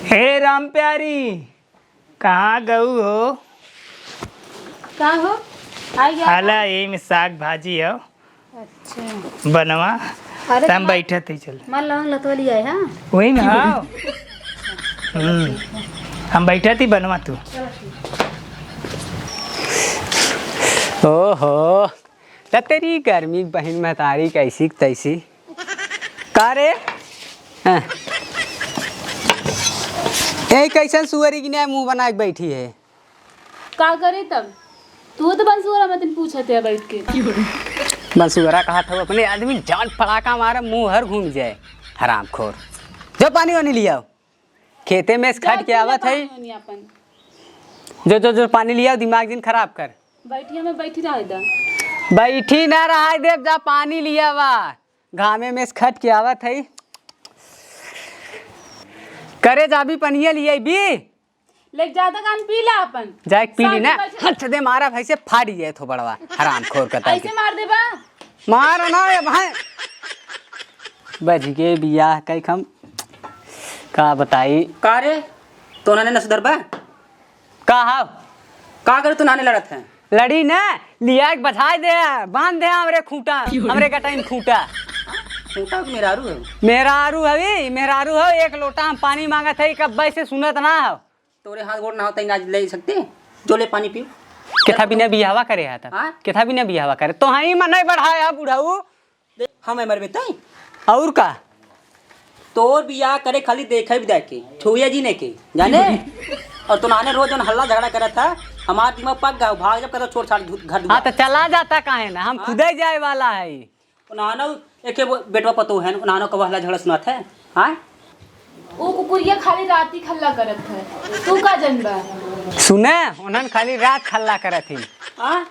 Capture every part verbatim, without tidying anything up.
हे राम प्यारी, कहाँ गऊ हो? का हो? आ गया। हाला, यही में साग भाजी हो। अच्छा। बनवा। अरे तम तुम्हार बैठत ही चल। मार लौंग लतोली आए, हाँ? वही में, हाँ। हम्म। हम बैठत ही बनवा तू। ओहो, त तेरी गर्मी बहिन महतारी कैसी क तैसी। का रे? हाँ। ए, कैसन सुअरी की न्याय मुंह बना के बैठी है? का करे तब? तू तो बंसुअरा मतिन पूछत है बैठ के। बंसुअरा कहा था, अपने आदमी जान पड़ाका मारे, मुंह हर घूम जाए, हरामखोर। जो पानी वानी लियाओ, खेते में से जा, खट के तू ले आवत है। पानी वानी अपन। जो, जो, जो पानी लियाओ, दिमाग जिन खराब कर। बैठिया में बैठी रह दा। बैठी ना रह देब, जा पानी लियावा। घामे में से खट के आवत है। करे जाबी पनिया लियाई बी। लेके जा तो कान पी ला अपन। जाए के पी ली ना। साथ में बैठ। हट दे, मारा भाई से फाड़ गया थोबड़वा, हरामखोर का ताकि। ऐसे मार देबा? मार ना ये भाई। बज गए बियाह कई खम, का बताई। का रे, तो उन्होंने न सुधरबा? का हाव? का करे तू नाने लड़त है? लड़ी ना, लिया के बझाए दे, बांध दे हमरे खूंटा, हमरे गटाई में खूंटा। खूंटा के मेहरारू है? मेहरारू हवी, मेहरारू हो, एक लोटा हम पानी मांगत है, कब्बे से सुनत ना हो। तोरे हाथ गोड़ ना होता ही ना ले सकते, जो ले पानी पी। केथा बिना बियाहवा करे है तब? हाँ? केथा बिना बियाहवा करे? तो हाँ ही मन नहीं बढ़ाया बुढ़ऊ। हम मरबे तई। और का? तोर बियाह करे खाली देखे भी देखे, छुए जी ने के, जाने? और तू नाने रोज जौन हल्ला झगड़ा करत था, हमार दिमाग पक गया, भाग जब करो छोड़ छाड़ धु-, घर हाँ, दुआर। तो चला जाता काहे ना, हम हाँ? खुदे जाए वाला है। उन्हानो एके वो बेटवा पतो है, उन्हानो का हल्ला झगड़ा सुनात है, हाँ? वो कुकुरिया खाली रात ही हल्ला करत है, तू का जनबा? सुने, उन्हन खाली रात हल्ला करत ही। हाँ?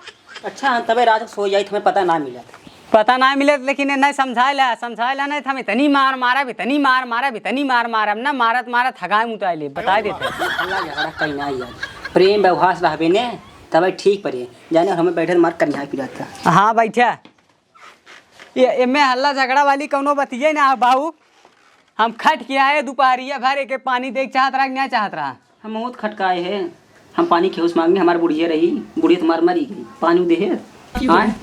अच्छा, हम तबे रात सो जाई, हमें पता ना मिलत। पता ना मिलत, लेकिन ये नहीं समझाए ला, समझाए ला नहीं, हम इतनी मार मारब, इतनी मार मारब, इतनी मार मारब ना, मारत मारत हगाए मुताए ले, बताए देते। हल्ला झगड़ा कहीं ना यार, प्रेम व्यवहार से रहबे ने, तबे ठीक पड़े। जाने हमें बैठे मार कन्या पी रहता। हाँ, बैठा। ये, एमे हल्ला झगड़ा वाली कौनो बतिये ना है बाबू। हम खट के आए, दोपहरिया भर एके पानी दे के चाहत रहा कि ना चाहत रहा? हम बहुत खटकाए हैं, हम पानी केहू से मांगने, हमार बुढ़िया रही, बुढ़िया तुम्हार मरी गई, पानी दे है? आए?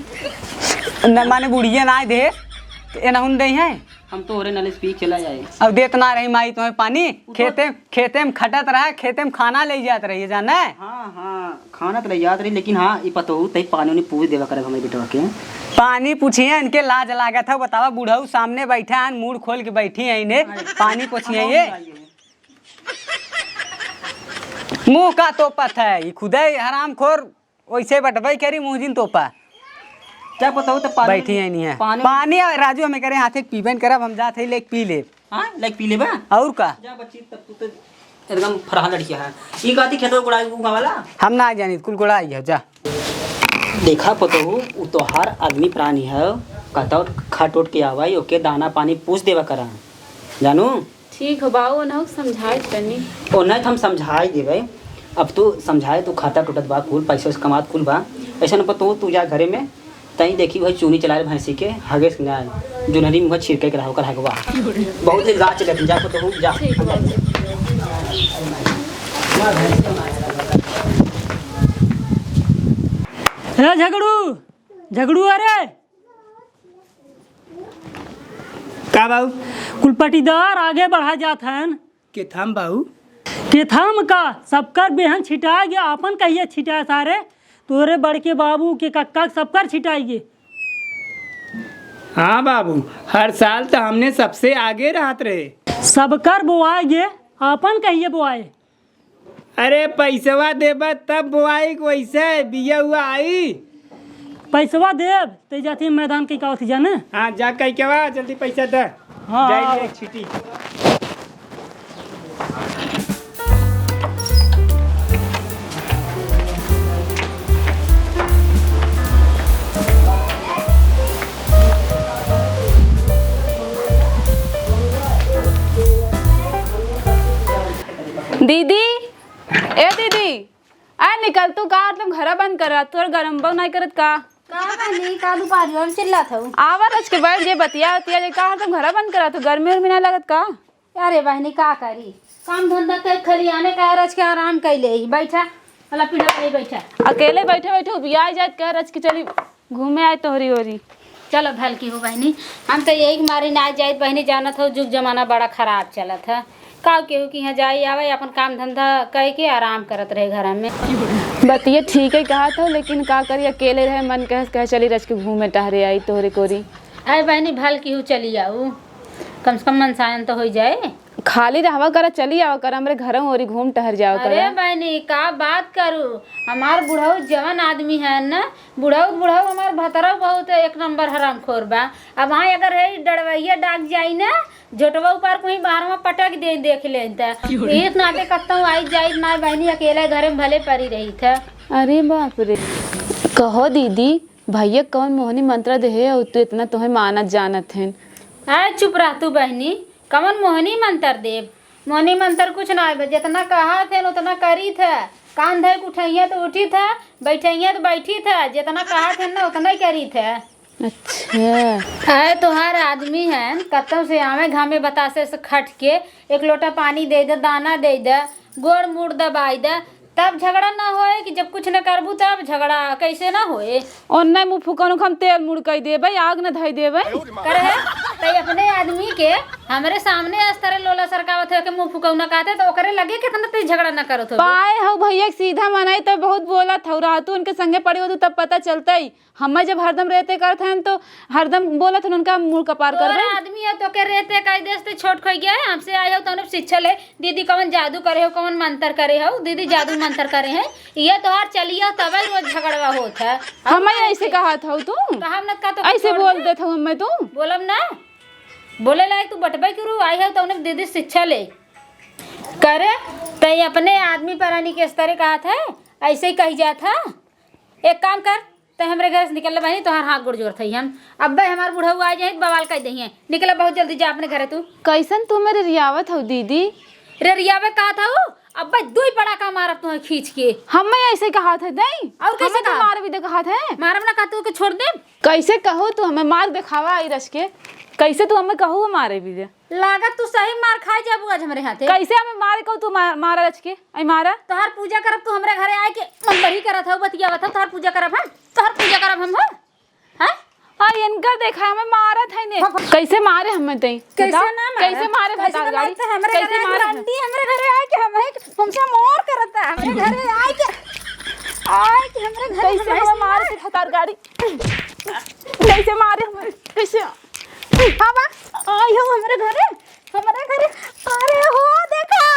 न, माने बुढ़िया ना दे, तो एनहुन दे हैं? हम तो ओरे नले से पी के चला जाए। अब देत ना रही माई तुम्हें पानी, उ तो खेते, खेते में खटत रहा, खेते में खाना ले जात रही, जाने? हाँ, हाँ, खाना तो ले जात रही, लेकिन हाँ, ई पतोहू तई पानी उनी पूछ देवा करब हमरे बेटवा के। पानी पूछिए, इनके लाज लागत है, बतावा, बुढ़ऊ सामने बैठा है, मुंह खोल के बैठी है, इन्हें अरे, पानी पूछिए हम ये। मुंह का तोपत है, ई खुदे हरामखोर, वैसे बटबई करी, मुंह जिन तोपा। क्या पता हो तो पानी बैठी है नहीं है। पानी पानी, राजू हमें करे हाथे पीबे न करब, हम जात है लेके पी ले। हाँ, लेके पी लेबा? और का? जा बच्ची, तब तू तो एकदम फरहा लड़किया है। ई कहती खेतवा कोड़ाई उगा वाला? हम ना जानी, कुल कोड़ाई है, जा। देखा पतोहू, उ तोहार आदमी प्राणी है, कहता खट उठ के आवाई, ओके दाना पानी पूछ देवा करा, जानू? ठीक हो बाऊ, ओनहु के समझाए तनी। ओनहु तो हम समझाए देबे, अब तू समझाए, तू खाता टूटत बा कुल, पैसा से कमात कुल बा, ऐसा न पतोहू, तू जा घरे में, तई देखी वही चूनी चला रहे भैंसी के, हगेस ना, जुनरी मुँह छिड़के के रहा, ओकर हगवा। बहुत ही गाछ लेकिन जा पतोहू, जा। ठीक बा। ए झगड़ू, झगड़ू अरे। का बाऊ? कुल पटीदार आगे बढ़ा जात हन। केथाम बाऊ? केथाम का? सबकर बेहन छिटाए गे, आपन कहिए छिटाए सारे? तोरे बड़के बाबू के कक्का के सबकर छिटाए गे। हाँ बाबू, हर साल तो हमने सबसे आगे रहत रहे। सबकर बोआए गे, आपन कहिए बोआए? अरे, पैसवा देबा तब बोआई, वैसे बिया हुआ आई। पैसवा देब, ते जाती मैदान के कावत जाने। हाँ, जा कह के वा, जल्दी पैसा दे। हाँ, जाइए, हाँ। छिटी। दीदी, ए दीदी, आ निकल तू, का तुम घरा बंद करा, तोर गरम बहू नहीं करत का? का बहनी, का दुपहरियो में चिल्लात हऊ? आवा रच के बैठ जे बतिया उतिया जे, का तुम घरा बंद करा, तू गर्मी उर्मी नहीं लगत का? अरे बहनी, का करी, काम धंधा कइ खलियाने का रच के आराम कइ ले। बैठा, वाला पीढ़ा पे बैठा। अकेले बैठे बैठे उबिया जात का रच के चली घूमे आए तोहरी ओरी। चलो भलकी हो बहिनी, हम तो यही मारे ना जाइत बहिनी, जानत हो जुग जमाना बड़ा खराब चलत है। का केहू के यहाँ जाई आवे, अपन काम धंधा कइ के आराम करत रहे घर में। बतिये ठीक है कहत हो, लेकिन का करी, अकेले रहे मन कहे, कहे चली रच के घूमे टहरे आई तोहरे कोरी। अरे बहिनी, भलकी हो चली आऊ, कम से कम मनसायन तो होइ जाए। खाली रहवा करा, चली आवा करा, हमरे घरों ओरी घूम टहर जावा अरे करा। बहिनी, का बात करू, हमार बुढ़ऊ जवान आदमी है न, बुढ़ऊ, बुढ़ऊ हमार भतरऊ बहुत एक नंबर हरामखोर बा। अब हाँ, अगर है डड़वैया डाक जाई न, झोटवा ऊपर कोई बारवा पटक दे, देख ले त। क्यों रे? एक नाटे कत्तौ आई जाई ना बहिनी, अकेले घरे में भले परी रही था। अरे बाप रे, कहो दीदी, भैया कौन मोहनी मंत्र देहे और तू इतना तोहे मानत जानत हैं? अरे चुप रह तू बहिनी, कवन मोहनी मंत्र देब? मोहनी मंत्र कुछ ना आवे, जितना कहत है उतना करीत है। कान धइ के उठइहे तो उठीत है, बैठइहे तो बैठीत है, जितना कहत है ना उतना ही करीत है। अच्छा। अरे तोहार आदमी है, कतौ से आवे घामे बतासे से खट के, एक लोटा पानी दे दे, दाना दे दे, गोड़ मुड़ दबाई दे, तब झगड़ा ना होए कि जब कुछ न करबू तब झगड़ा कैसे ना होए? ओन्ने मुँह फुकौन हम तेल मुड़ कई देबै, आग न धई देबै। करे है, तई अपने आदमी के हमरे सामने अस तरे लोला सरकावत है के मुँह फुकौना कहते तो ओकरे लगे कितना तई झगड़ा ना करत हो। पाए हौ भैया के सीधा मनई तो बहुत बोलत हौ, रहतू उनके संगे पड़ी होतू तब पता चलतई। हमें जब हरदम रेते करत हन तो हरदम बोलत हन उनका मुड़ कपार तोर करबे। आदमी है तो के रेते कई देस ते छोट खोई गया है, हमसे आए हो तो शिक्षा ले। दीदी कवन जादू करे हो, कवन मंत्र करे हो? दीदी जादू मंत्र करे हैं। ये तोहार चलिया तबे रोज झगड़वा होत है। हम ऐसे कहा था तू? तो हम न का तो ऐसे छोड़ बोल दे। देत हूँ मैं तू? बोलब ना। बोले लायक तू बटबे करू, आई है तो उन्हें दीदी शिक्षा ले। करे, तई अपने आदमी परानी के इस तरह कहा था, ऐसे ही कही जात है। एक काम कर, तै हमरे घर से निकल ले बहिनी, तोहार हाथ गोड़ जोड़त हई हम। अब्बे हमार बुढ़ऊ आ जाए, बवाल कर दहिए। निकल बहुत जल्दी जा अपने घरे तू। कैसन तू मेरे रियावत हऊ दीदी? रे रियावे कहत हऊ, अब्बे दुई पड़ाका मारब तुहे खींच के। हमें ऐसे कहत है नहीं? और कैसे हमें तो कहा? मार भी दे कहत है। मारब ना कहत तू के छोड़ देब। कैसे कहू तू हमें मार देखावा आई रच के? कैसे तू हमें कहू मारे भी दे? लागत तू सही मार खाए जाबू आज हमरे हाथे। कैसे हमें मारे कहू तू मा-, मारा रच के? आई मारा। तोहार पूजा करब तू हमरे घरे आए के मंबरी करत हऊ, बतियावत हऊ, तोहार पूजा करब हम, तोहार पूजा करब हम, हाँ? हैं? हाँ, इनकर देखा, हमें मारत है ने। हाँ, हाँ। कैसे मारे हमें तई? कैसे बता, ना मारा? कैसे मारे कैसे भतार ना गाड़ी? मारते? हमरे कैसे घरे मारे? आके रंडी हमरे घरे आए के हम है कि हमसे मोर करता, हमरे घरे आए के, आए के हमरे घरे कैसे हमें हमें मारे मारे? थे भतार गाड़ी? कैसे मारे हमें? कैसे? बाबा, आई हो हमरे घरे, हमरे घरे। अरे हो देखा,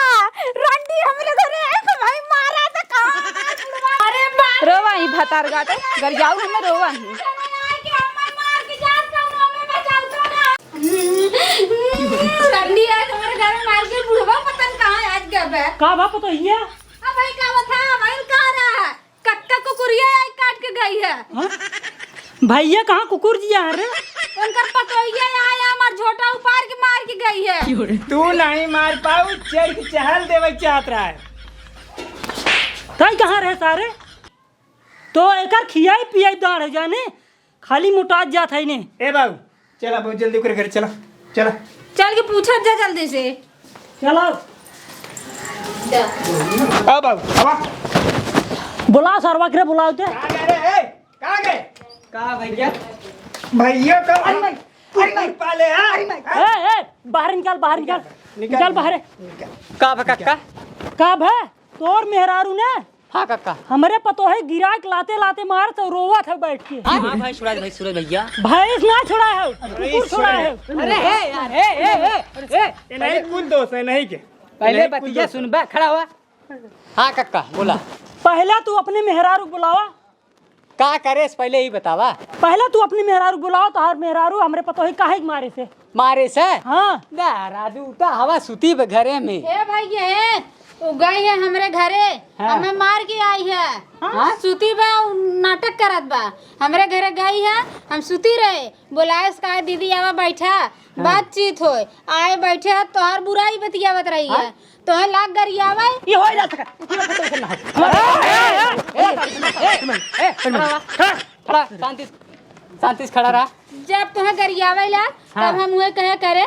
रंडी हमरे घरे है तो भाई मारा तो कहाँ? अरे बाप रे। रोवा ही भतार गाटे, गरियाऊ हमें रोवा ही। रंडी आज हमरे घर में मार के बुढ़वा पता न कहाँ आज गबे। का बा पतोहिया? अब भाई का बता, भाई का रहा? कक्का कुकुरिया आई काट के गई है। हाँ? भैया कहाँ कुकुर जिया है रे? उनकर पतोहिया आया हमार झोटा उपार के मार के गई है। तू नहीं मार पाऊ, चढ़ के चहल देवे के चाहत रहा है। ताई कहाँ रहे सारे? तो एकर खियाई पियाई दाढ़ है जाने, खाली मोटात जात है ने। ए बाबू, चला बहुत जल्दी ओकरे घरे चला, चला। चल के पूछत जा जल्दी से। चला। आ बाबू, आवा। बुलाओ सरवा के, बुलाओ ते। कहाँ गए रे? ए, कहाँ गए? का भैया? भैया का अरे नहीं, अरे नहीं। पाले, हाँ? अरे नहीं। ए, ए, बाहर निकाल, बाहर निकाल। निकाल, निकाल बाहर। निकाल। का भा, का? का भा? तोर मेहरारू ने हाँ कक्का। हमरे पतोहे गिराक लाते लाते मार तो रोवत है बैठ के। हाँ भाई सूरज भाई, सूरज भैया। भैंस ना छोड़ा है, कुकुर छोड़ा है। अरे हे यार, हे, हे, हे, हे। ये नहीं कुल दोष है, नहीं के। पहले नहीं कुल बतिया दोष है। सुनबा, खड़ा हुआ। हाँ कक्का, बोला। पहला तू अपने मेहरारू बुलावा। का करे से पहले ही बतावा। पहला तू अपने मेहरारू बुलावा, तोहार मेहरारू हमरे पतोहे काहे के मारे से? मारे से? हाँ। ना, राजू, उ तो हवा सुती बा घरे में। ए भाई, ये, उ गई है हमरे घरे, हाँ। हमें मार के आई है। हाँ? सुती बा, उ नाटक करत बा। हमरे घरे गई है, हम सुती रहे। बोलाए से कहा, "दीदी, आवा, बैठा, हाँ। बातचीत होए।" आए बैठे है, तोहार बुराई बतियावत रही हाँ? है। तोहे लाग गरियावे? ये हो जा सका। ए, खड़ा हुआ। खड़ा, शांति से, शांति से खड़ा रहा। जब तोहे गरियावे ला, हाँ। तब हम उहे कहे करे,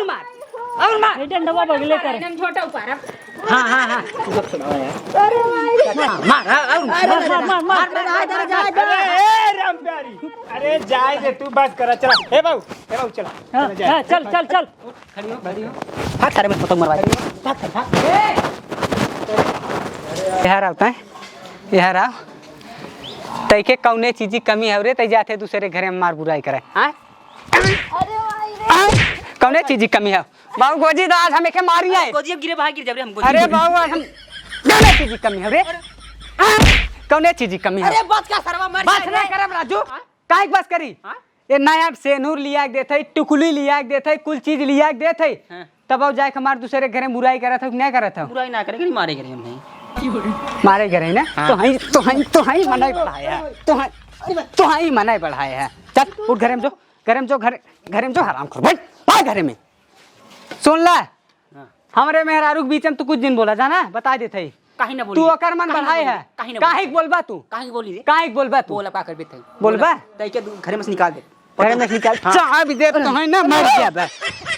और मार, और मार। ये डंडवा बगले कर। एकदम छोटा ऊपर। हाँ, हाँ, हाँ। अरे भाई। मार, हाँ, और मार। मार, मार, मार, मार। अरे राम प्यारी, अरे जाए दे तू, बस करा, चला। ए बाबू, ए बाबू, चला। हाँ, चला, जाए। हाँ, चल, चल, चल। खड़ी हो, खड़ी हो। भाग सारे में पतंग मरवाए। भाग, भाग। यहाँ रहो तैं, यहाँ रहो। तैके कौने चीजी कमी है रे, तै जाते दूसरे घरे में मार बुराई करे, हाँ? अरे भाई रे। हाँ? कौने चीजी कमी है? बाबू गोजी तो आज हम एके मारी है। गोजी अब गिरे, बाहर गिर जाब रे हम, गोजी। अरे बाबू, आज हम कौने चीजी कमी है रे? हाँ? कौने चीजी कमी है? अरे बस का सरवा मर बस जाए ना रे। करब राजू। हाँ? काहे के बस करी? हाँ? ये नया सेनूर लिया के देत है, टुकली लिया के देत है, कुल चीज लिया के देत है। हाँ। तब अब जाए के हमार दूसरे घरे बुराई करत हो कि नहीं करत हो? बुराई ना करे, कि मारे करे हम नहीं। मारे घरे ना? हाँ। तो हई, तो हई, तो हई मनाई बढ़ाया है। तो हई, तो हई मनाई बढ़ाया है। चल, उठ घरे में जो, घरे में जो, घर, घरे में जो हराम खोर। बैठ, आ घरे में। सुन ला। हाँ। हमरे मेहरारू के बीच में तू कुछ दिन बोला, जाना? बता देत है। काहे ना बोली तू रे? ओकर मन काहे ना बढ़ाए बोली है। रे? काहे ना काहे बोली? के बोलबा तू? काहे के बोली रे? काहे के बोलबा तू? बोला, का करबे तई? बोलबा? बोला, तई के दू-, घरे में से निकाल दे। घरे में से निकाल। हाँ। चाबी दे तो है ना, मर जाबे।